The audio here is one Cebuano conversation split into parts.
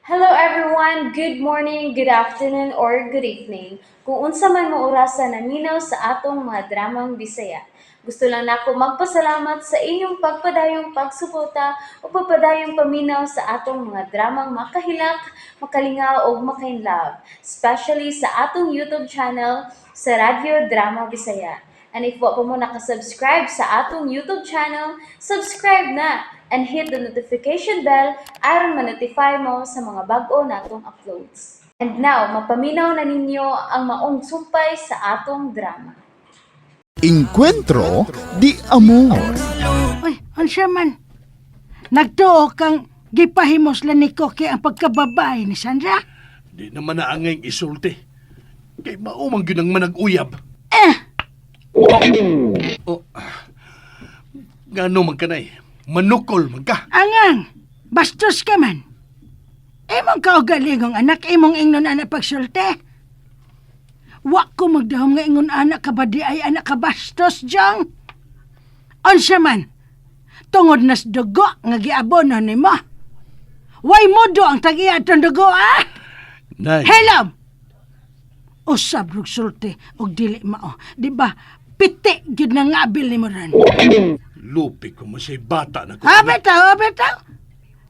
Hello everyone! Good morning, good afternoon, or good evening. Kung unsa man mo orasa naminaw sa atong mga dramang Bisaya. Gusto lang nako magpasalamat sa inyong pagpadayong pagsuporta o pagpadayong paminaw sa atong mga dramang makahilak, makalingaw ug makainlove, especially sa atong YouTube channel sa Radyo Drama Bisaya. And if wa pa mo nakasubscribe sa atong YouTube channel, subscribe na and hit the notification bell aron ma-notify mo sa mga bag-o natong uploads. And now, mapaminaw na ninyo ang maong sumpay sa atong drama. Encuentro de Amor. Uy, unsa man? Nagtuo kang gipahimos lang ni Koke ang pagkababae ni Sandra? Di naman na angay isulti. Kay maumang gyud ang manag-uyab. Eh! Oh, ngano man kanay? Manukol man ka. Angang, bastos ka man. Imong kaugalingong anak, imong ingnon anak pagsulti. Wa ko magdahom nga ingon anak ka ba di ay anak ka bastos, Jong. Unsa man, tungod nas dugo nga giabono nimo. Way mudo ang tag-iya atong dugo, ah! Nay, Hello! Usab rug sulti og dili mao. Di ba? Piti gyud na nga abil ni mo ron. Lupi ko masay bata na ko. Ha, bitaw, ha, bitaw.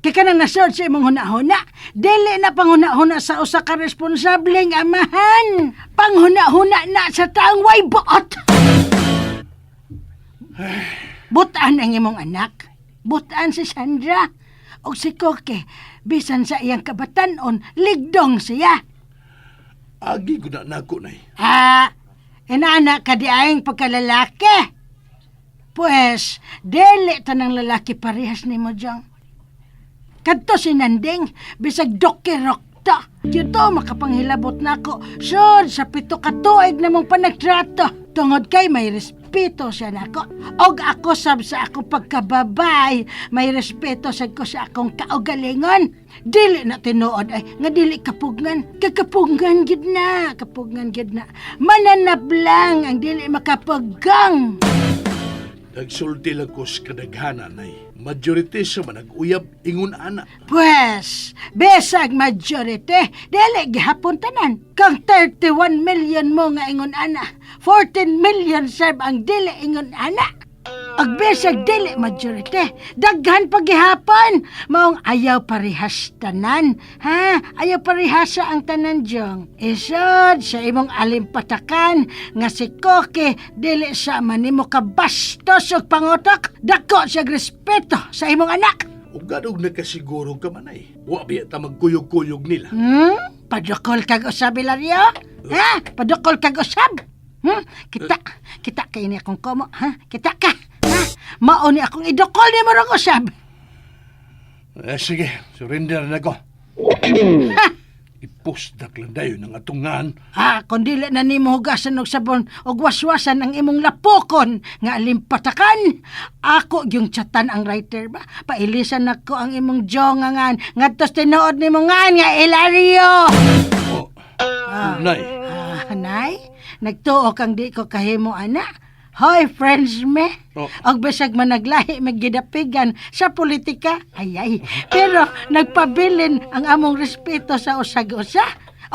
Kay ka nang nasod sa imong huna-huna. Dili na panghuna-huna sa usa ka responsableng amahan. Panghuna-huna na sa taong way buot. Butan ang imong anak. Butan si Sandra. Og si Koke, bisan sa iyang kabatanon, ligdong siya. Agi ko na nako, nay. Ah, inaana ka di aing pagkalalaki. Pues, dili tanang lalaki parehas ni mo, Jong. Kadto si Nanding, bisag dokirok ta. Dito makapanghilabot nako. Sud sa 7 ka tuig namong panagtrato. Tungod kay may respeto siya nako. Og ako sab sa akong pagkababay, may respeto sad ko sa akong kaugalingon. Dili na tinuod ay nga dili kapugngan. Kakapugngan gid na, kapugngan gid na. Mananap lang ang dili makapagang. Nagsulti lang ko sa kadaghanan, nay. Majority sa manag-uyab ingon ana. Pues, besag majority, dili gihapon tanan. Kang 31 million mo nga ingon ana, 14 million sab ang dili ingon ana. Ag besag dili majority, daghan pa gihapon. Maong ayaw parehas tanan, ha? Ayaw parehasa ang tanan, Jong. Isod sa imong alimpatakan nga si Koke dili sa manimo kabastos og pangotok. Dako siya respeto sa imong anak. Ug ganog nakasiguro ka man ay. Wa biya ta magkuyog-kuyog nila. Padukol kag usab, Hilario? Ha? Padukol kag usab? Kita, kita kay ni akong komo, ha? Kita ka. Ha? Mao ni akong idukol ni mo rong usab. Eh, sige, surrender na ko. I-post lang dayon ang atungan. Ha, kung dili na nimo hugasan og sabon og waswasan ang imong lapokon nga alimpatakan. Ako yung chatan ang writer ba? Pailisan nako ang imong jongangan ngadto sa tinuod nimo ngan nga Hilario. Oh, nay, Ah, nay, nagtuo kang di ko kahimo ana. Hoy, friends me. Oh. Og bisag managlahi maggidapigan sa politika, ay ay. Pero nagpabilin ang among respeto sa usag-usa.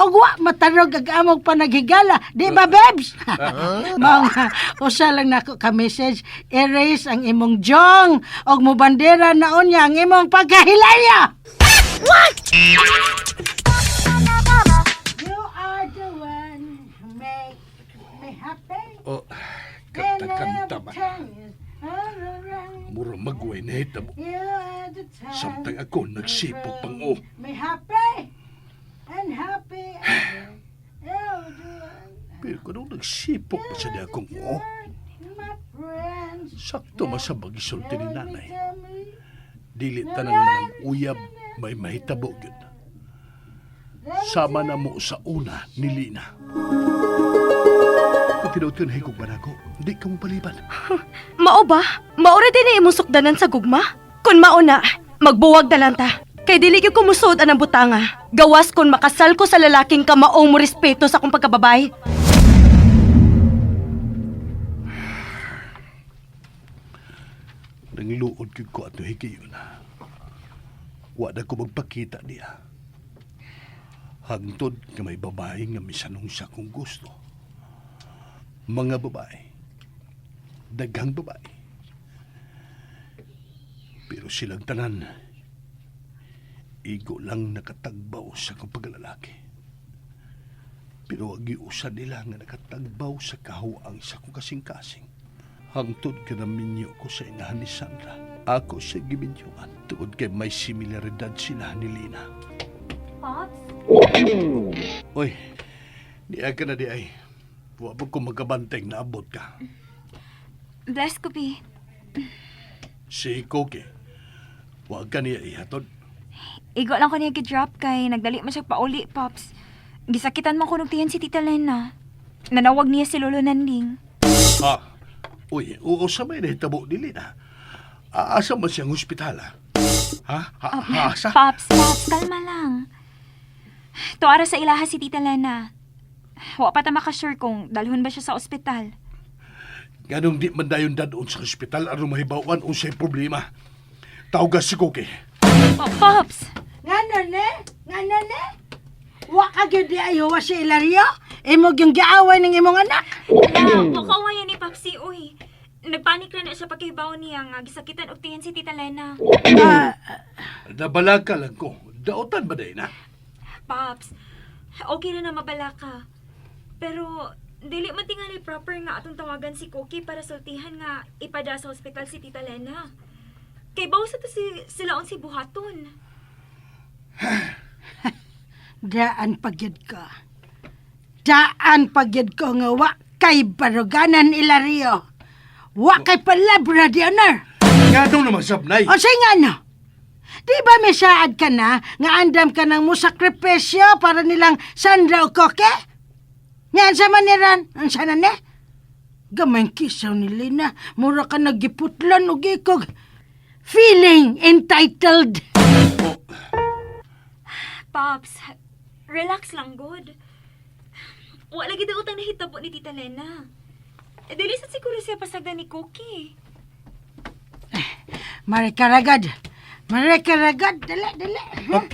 Og wa matarog ang among panaghigala, di ba, babes? Mao nga, usa lang nako ka message, erase ang imong jong og mobandera na unya ang imong pagkahilaya. What? You are the one who make me happy. Oh, kanta-kanta ba? Mura magway na hitabo. Samtang ako nagsipog pang o. Me happy and happy. Pero kung nagsipog pa sa di akong o, sakto masabag isulti ni nanay. Dili tanang manang uyab may mahitabo gyud. Sama na mo sa una ni Lina. Kung tinuod ka na higog ba nako, hindi ka mo paliban. Mao ba? Mao ra din imong sukdanan sa gugma? Kun mao na, magbuwag na lang ta. Kay dili gyud ko musod anang butanga. Gawas kun makasal ko sa lalaking kamaong mo respeto sa akong pagkababay. Nangluod gyud ko ato higayon. Wa na ko magpakita niya. Hangtod nga may babae nga misanong sa akong gusto. Mga babae. Daghang babae. Pero silang tanan, igo lang nakatagbaw sa akong pagkalalaki. Pero ang giusa nila nga nakatagbaw sa kahuang sa akong kasing-kasing. Hangtod ka na minyo ko sa inahan ni Sandra. Ako sa giminyuan. Tungod kay may similaridad sila ni Lina. Pops? Oy, niya ka na di ay. Wa pa ko magkabanteng naabot ka. Bless ko, Bi. Si Koke, wa ka niya ihatod. Igo lang ko niya gi-drop kay nagdali man siya pauli, Pops. Gisakitan man ko tiyan si Tita Lena. Nanawag niya si Lolo Nanding. Ha? Uy, oo sa may nahitabo ni Lina. Aasa man siyang ospital, ha? Ha? Ha? Ha? Asa? Pops, Pops, kalma lang. Tuara sa ilaha si Tita Lena. Wa pa ta makasure kung dalhon ba siya sa ospital. Ganong di man dayon dadon sa ospital aron mahibawan unsay problema. Tawga si Koke. Pops! Ngano ne? Ngano ne? Wa ka gyud di ay huwa si Ilario? Imo gyung giaway ng imong anak. Ala, makawayan ni Popsi, uy. Nagpanik na na siya pagkahibaw niya nga gisakitan og tiyan si Tita Lena. Ah, Nabalaka lang ko. Daotan ba day na? Pops, okay na na mabala ka. Pero, dili man tingali proper nga atong tawagan si Cookie para sultihan nga ipada sa ospital si Tita Lena. Kay bawo sa to si silaon si buhaton. Daan pagyud ko. Daan pagyud ko nga wa kay baruganan Ilario. Wa kay palabra di honor. Nganong naman sabnay? O say nga no? Di ba may saad ka na nga andam ka ng musakripisyo para nilang Sandra o Koke? Nga sa maniran, ang sana ne? Gamay kisaw ni Lina, mura ka nagiputlan og ikog. Feeling entitled. Oh, Pops, relax lang good. Wala gid utang nahitabo ni Tita Lena. Eh, dili sa siguro siya pasagdan ni Cookie. Marikaragad. Marikaragad. Dali, dali. ah,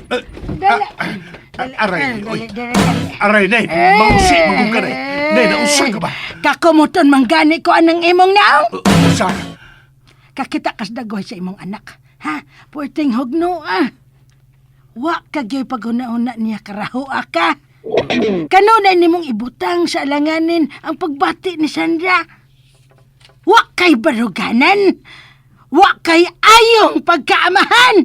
Dali. ah, aray, Dali, oy. dali, dali. Aray, nay. Mausi, magong ka, nay. Nay, nausa ka ba? Kakumuton manggani ko anang imong naong. Usa. Kakita kas dagoy sa imong anak. Ha? Puwerteng hugno ah. Wa ka gyud paghuna-huna niya karaho ka. Kanunay nimong ibutang sa alanganin ang pagbati ni Sandra. Wa kay baruganan. Wa kay ayong pagkaamahan.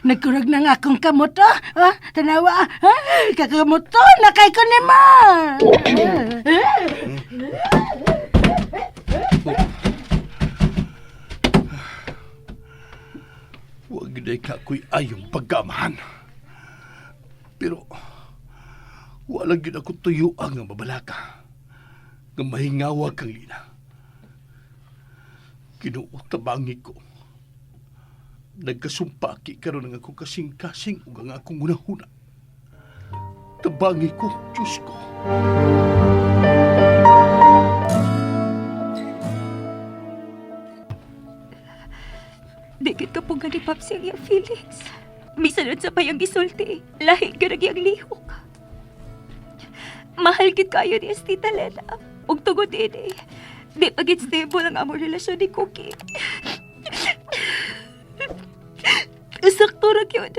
Nagkurog na nga akong kamot, oh. Oh, tanawa, ah. Kakamuto na kay ko ni ma. Huwag na ka ko'y ayong pagkamahan. Pero, wala gyud ako tuyo ang nga mabalaka. Nga mahingawa kang Lina. Ginoo tabangi ko. Nagkasumpaki karon ang akong kasing-kasing ug ang akong hunahuna. Tabangi ko, Diyos ko. Dikit ka po gani, Pops, ang iyang feelings. Misanod sa payang gisulti, lahi ka ang lihok. Mahal kit kayo ni Tita Lena. Ug tungod ini, di pagit stable ang among relasyon ni Cookie. Sakto ra gyud.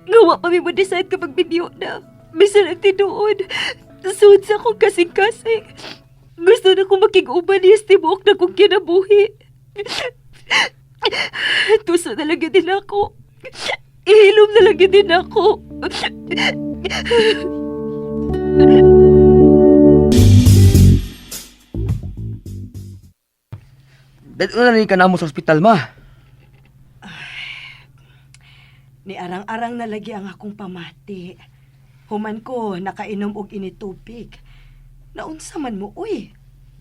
Ngawa pa mi mo decide kapag binyo na. Bisan ang tinuod. Sud sa akong kasing-kasing. Gusto na kong makig-uban niya sa tibuok na kong kinabuhi. Tuso na lang yun din ako. Ihilom na lang yun din ako. Dahil na rin ka na mo sa ospital, ma. Ni arang-arang na lagi ang akong pamati. Human ko, nakainom og initubig. Naunsa man mo, uy.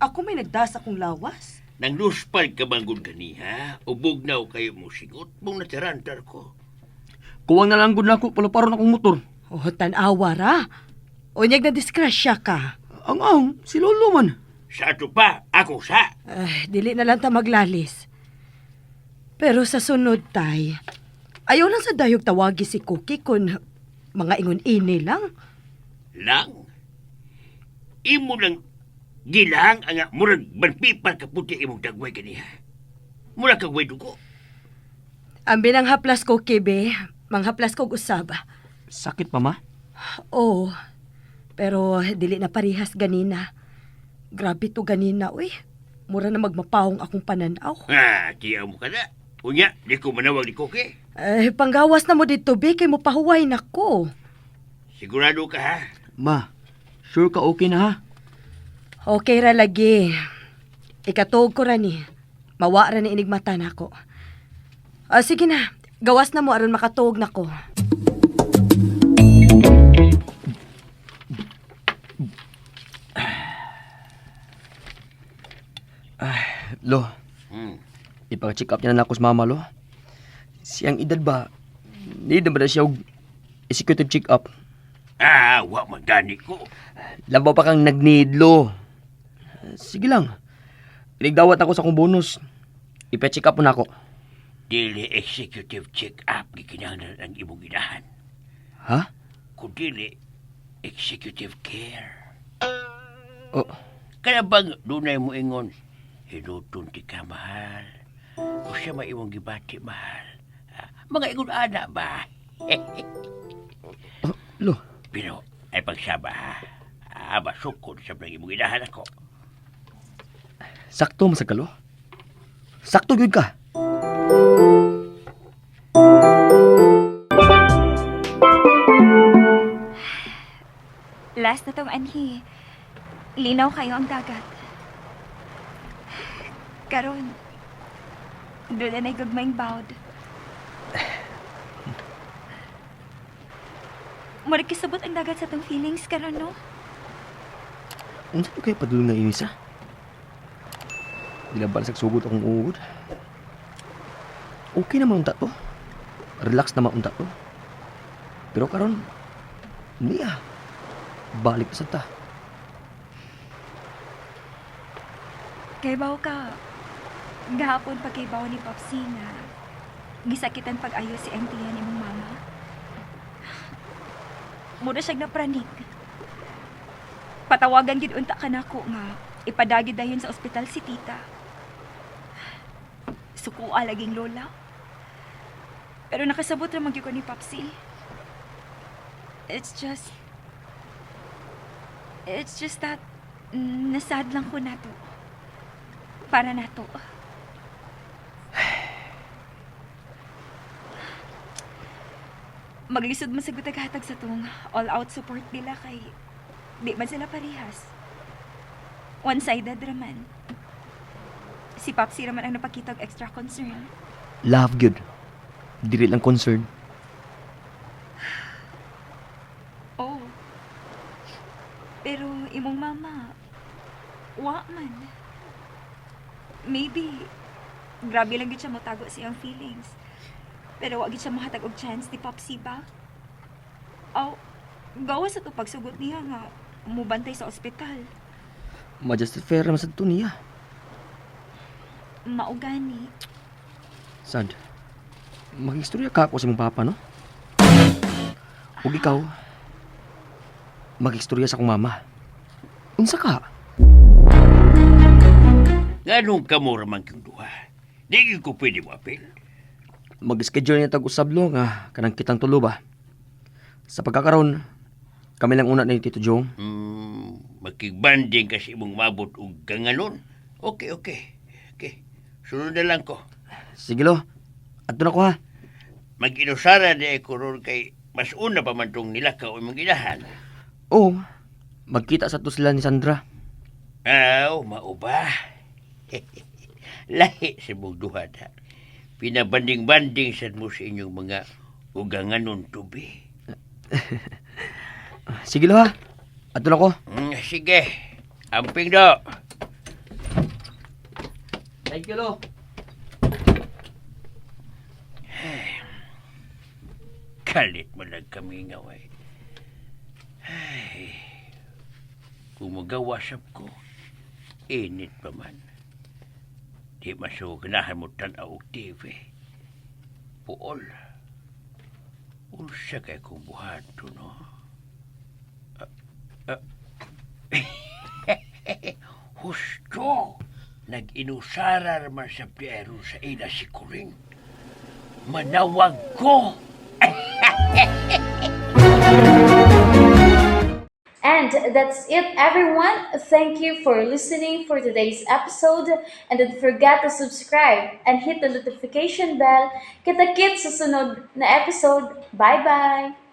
Ako may nagdas akong lawas. Nang luspal ka banggon kaniha, ubog na kayo mo sigot mong natirantar ko. Kuwang na lang gud nako paluparon akong motor. Oh, tanawa ra. Unyag na disgrasya ka. Ang ang, si Lolo man. Sa ato pa, ako sa. Ay, dili na lang ta maglalis. Pero sa sunod, tay, ayaw lang sa dayog tawagi si Cookie kun mga ingon ini lang. Lang. Imo lang gilang ang murag banpipar ka puti imong dagway kaniya. Mura kag way dugo. Ang binanghaplas ko, Kibe, manghaplas kog usab. Sakit pa, ma? Oo, pero dili na parihas ganina. Grabe to ganina, uy. Mura na magmapahong akong pananaw. Ah, tiyaw mo ka na. Unya, di ko manawag ni Cookie. Eh, panggawas na mo dito, be, kay mo pahuway na ko. Sigurado ka ha? Ma, sure ka okay na ha? Okay ra lagi. Ikatuog ko ra ni. Mawa ra ni inigmata nako. Ah, sige na. Gawas na mo aron makatuog nako. Lo, ipag-check up niya na ako sa mama, lo. Siyang edad ba? Need na ba na siya og executive check up? Ah, wa man gani ko. Labaw pa kang nag-need, lo. Sige lang. Inigdawat ako sa akong bonus. Ipa-check up mo na ako. Dili executive check-up gikinahanglan ang imong inahan. Ha? Kung dili, executive care. Oh, Kana bang dunay mo ingon, hinuton ti ka mahal. O siya may imong gibati mahal. Ah, mga ingon ana ba? oh, lo. Pero ay pagsaba ha. Ah, basukod sa mga imong inahan ako. Sakto man sa kalo. Sakto gyud ka. Last na tong anhi. Linaw kayo ang dagat. Karon, doon na gagmayng bawd. Murag kisabot ang dagat sa tong feelings karon no? Unsa to kay padulong nga inis ha? Di lang sa sugod akong ugod. Okay naman unta to. Relax naman unta to. Pero karon, niya. Balik sa ta. Kay baw ka. Gahapon pa kay baw ni Popsi nga gisakitan pag-ayo si ang tiyan imong mama. Mura siyang napranig. Patawagan gid unta ka nako nga ipadagi dayon sa ospital si tita. Sukua laging lola. Pero nakasabot ra man gyud ko ni Popsi. It's just that nasad lang ko nato. Para nato. Maglisod man sa gutaghatag sa tong all-out support nila kay di man sila parehas. One-sided raman. Si Popsi raman ang napakita og extra concern. Love gyud. Dili lang concern. Oh. Pero imong mama, wa man. Maybe, grabe lang gyud siya motago sa iyang feelings. Pero wa gyud siya mohatag og chance ni Popsi ba? Aw, gawa sa to pagsugot niya nga mubantay sa ospital. Majesty fair naman sa to niya. Maugani. Sad. Magistorya ka ako sa imong papa, no? Ug ikaw, magistorya sa akong mama. Unsa ka? Nganong kamo raman kang duha? Di gyud ko pwede mo apil. Mag-schedule niya tag usab lo nga kanang kitang tulo ba. Sa pagkakaron, kami lang una ni Tito Jong. Makigbanding kasi imong mabot og ganganon. Okay, okay. Okay. Sunod na lang ko. Sige lo, adto na ko ha. Mag-inusara di ay ko ron kay mas una pa man tong nilakaw imong inahan. Oo, magkita sa to sila ni Sandra. Aw, mao ba? Lahi sa mong duha da. Pinabanding-banding sad mo sa inyong mga uganganon tubi. Sige lo ha, adto na ko. Sige, amping do. Thank you lo. Kalit mo lang kami nga, way. Ay, kung magawasap ko, init pa man. Di man so ganahan mo tan-aw og TV. Puol. Unsa kay kong buhaton, no? Ah, ah. Husto! Nag-inusarar man sa Piero sa ila si Kuring. Manawag ko! And that's it, everyone. Thank you for listening for today's episode. And don't forget to subscribe and hit the notification bell. Kita-kits sa sunod na episode. Bye-bye!